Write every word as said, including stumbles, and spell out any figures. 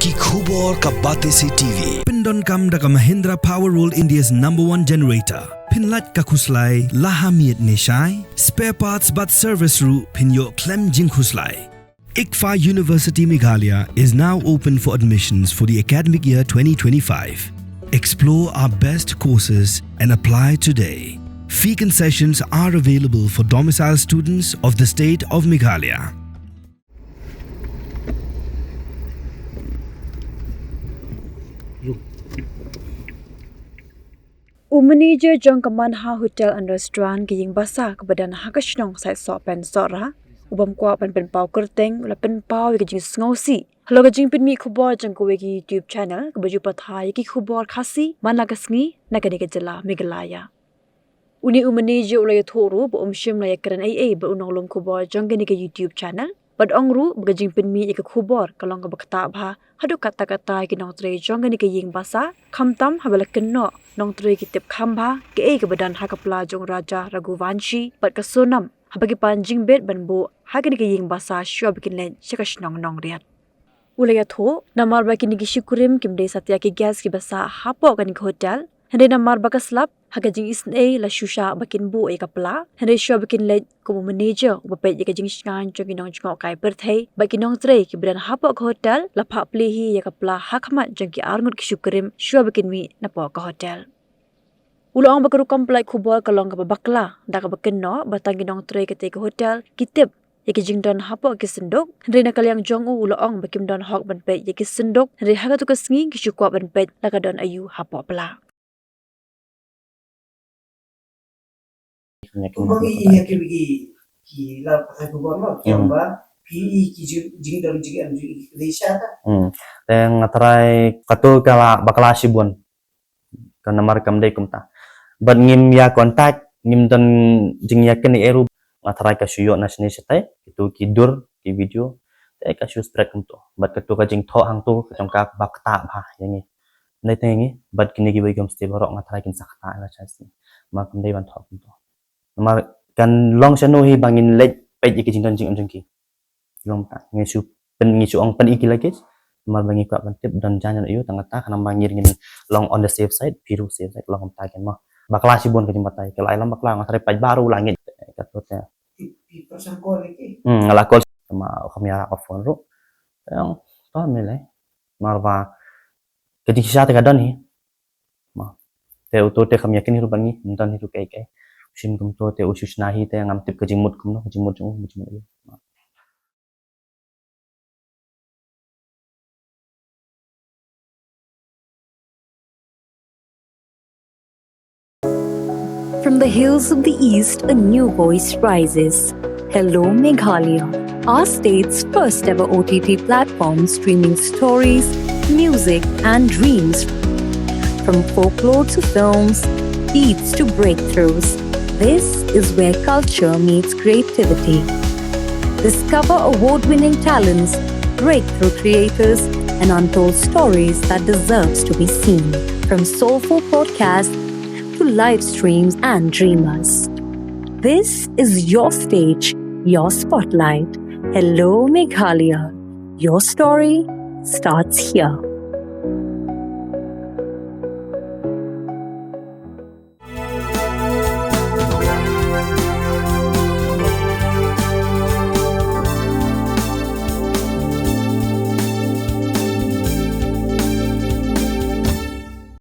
Ki khubor ka Batesi T V. Pyndonkam da ka Mahindra Power World, India's number one generator. Pynlait ka khuslai la ha miet ne shai. Spare parts bad service ruh phin ïoh khlem jingkhuslai. ICFAI University Meghalaya is now open for admissions for the academic year twenty twenty-five. Explore our best courses and apply today. Fee concessions are available for domicile students of the state of Meghalaya. U manager jong ka Manha Hotel and Restaurant, ka ïing basa kaba don ha ka shnong Saitsoh Pynsohra, u bym kwah ban pynpaw kyrteng, u la pynpaw ïa ka jingsngewsih halor ka jingpynmih khubor jong kawei ka YouTube channel kaba ju pathai ïa ki khubor Khasi man la ka sngi na kane ka jylla Meghalaya. Une u manager u la ïathuh ruh ba um shym la ïakren ei ei bad u nonglum khubor jong kane ka YouTube channel, bad ong ruh ba ka jingpynmih ïa ka khubor ka long kaba ktah bha haduh katta katta ïa ki nongtrei jong kane ka ïing basa, khamtam haba la kynnoh nongtrei ki tip kham bha kaei kaba don ha ka pla jong u Raja Raghuvanshi bad ka Sonam, haba ki pan jingbit ban buh ha kane ka ïing basa shuwa ba kin leit sha ka shnong Nongriat. U la ïathuh, namar ba kine ki shu kurim kim dei satia ki guest kiba sah hapoh kane ka hotel, hynrei namar ba ka slap ha ka jingisynei la shu shah ba kin buh ïa ka pla, hynrei shuwa ba kin leit, kum u manager uba peit ïa ka jingshngaiñ jong ki nongjngohkai pyrthei bad ki nongtrei kiba don hapoh ka hotel, la phah plie hi ïa ka pla ha khmat jong ki arngut ki shu kurim shuwa ba kin mih napoh ka hotel. U la ong ba ka rukom pynlait khubor ka long kaba bakla da kaba kynnoh ba tang ki nongtrei katei ka hotel ki tip ïa ki jingdon hapoh ki synduk, hynrei na ka liang jong u, u la ong ba kim don hok ban peit ïa ki synduk, hynrei ha kato ka sngi ki shu kwah ban peit la ka don aïu hapoh pla. Kumba ngi ïa ki, ki, ki la pathai khubor mo, ki ong ba phi i ki jing, jingdon jingem jong i ki dei sha ta. Hmm. Te nga tharai kato ka la bakla shibun. Ka namar kam dei kumta. Bad ngim ïa contact, ngim don jingïakynduh ei ruh. Nga tharai ka shu ïoh na shane shatei, kito ki dur, ki video, te ka shu spread kumto. Bad kato ka jingthoh hangto, ka jong ka ba ktah bha ïa ngi. Nai te ngi, bad kine ki ba i homestay baroh nga tharai kin sa ktah ïa la sha sini. Ma kam dei ban thoh kumto. Namar kan long shano hi ba ngin leit peit ïa ki jingdon jingem jong ki. Long ta, ngi shu pyn, ngi shu ong pyn ïa ki luggage. Namar ba ngi kwah ban tip don jan jan aïu, tang kata khnang ba ngin, ngin long on the safe side, phi ruh safe side, long kumta ken mo. Bakla shibun ka jingbatai, ka la ïalam bakla, nga tharai paidbah ruh la ngeit kato te. Phi, phi pyrshang call ïa ki? Hmm, nga la call ma u kham ïarap ka phone ruh. Te ong, to me lei. Namar ba ka jingshisha te ka don hi. Ma. Te uto te kham ïaken hi ruh bad ngi, ym don hi ruh kaei kaei. U shim kumto te u shu shna hi te ngam tip ka jingmut kumno, ka jingmut jong u, ka jingmut jong u. Ma. From the hills of the East, a new voice rises. Hello Meghalaya, our state's first ever O T T platform streaming stories, music, and dreams. From folklore to films, beats to breakthroughs, this is where culture meets creativity. Discover award winning talents, breakthrough creators, and untold stories that deserves to be seen. From soulful podcasts to live streams and dreamers. This is your stage, your spotlight. Hello Meghalaya. Your story starts here.